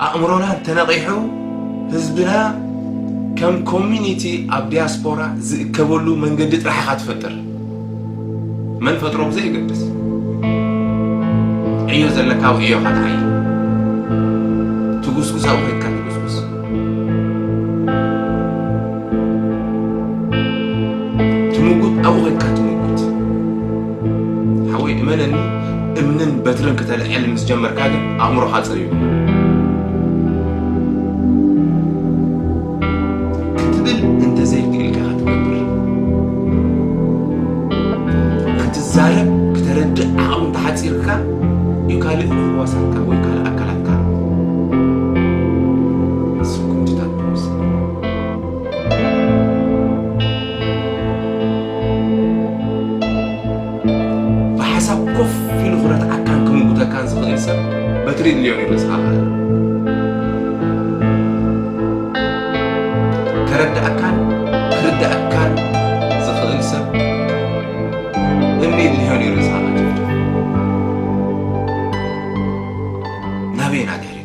ኣእምሮና እንተነቒሑ ህዝብና ከም ኮሚኒቲ ኣብ ዲያስፖራ ዝእከበሉ መንገዲ ጥራሕ ኢኻ ትፈጥር። መን ፈጥሮም ዘይገድስ፣ ዕዮ ዘለካ ኣብ ዕዮኻ ትዓይ፣ ትጉስጉስ ኣብኡ ከድካ ትጉስጉስ፣ ትምጉት ኣብኡ ከድካ ትምጉት። ሓወይ እመነኒ፣ እምንን በትርን ክተልዕል ምስ ጀመርካ ግን ኣእምሮኻ ጸቢቡ። ክትብል እንተዘይክኢልካ ኢኻ ትገብር። ክትዛረብ ክተረድእ ዓቕሚ እንተሓጺርካ እዩ ካልእ ህዋሳትካ ወይ ካልእ ኣካላትካ ስጉምትታት ትወስድ። ብሓሳብ ኮፍ ኢሉ ክረትዓካን ክምጉተካን ዝኽእል ሰብ በትሪ ድልዮን ይበዝሓኻ። ከረድኣካን ክርድኣካን ዝኽእል ሰብ እምኒ ድልዮን ይበዝሓኻ። ናበይ ኢና ድሕሪ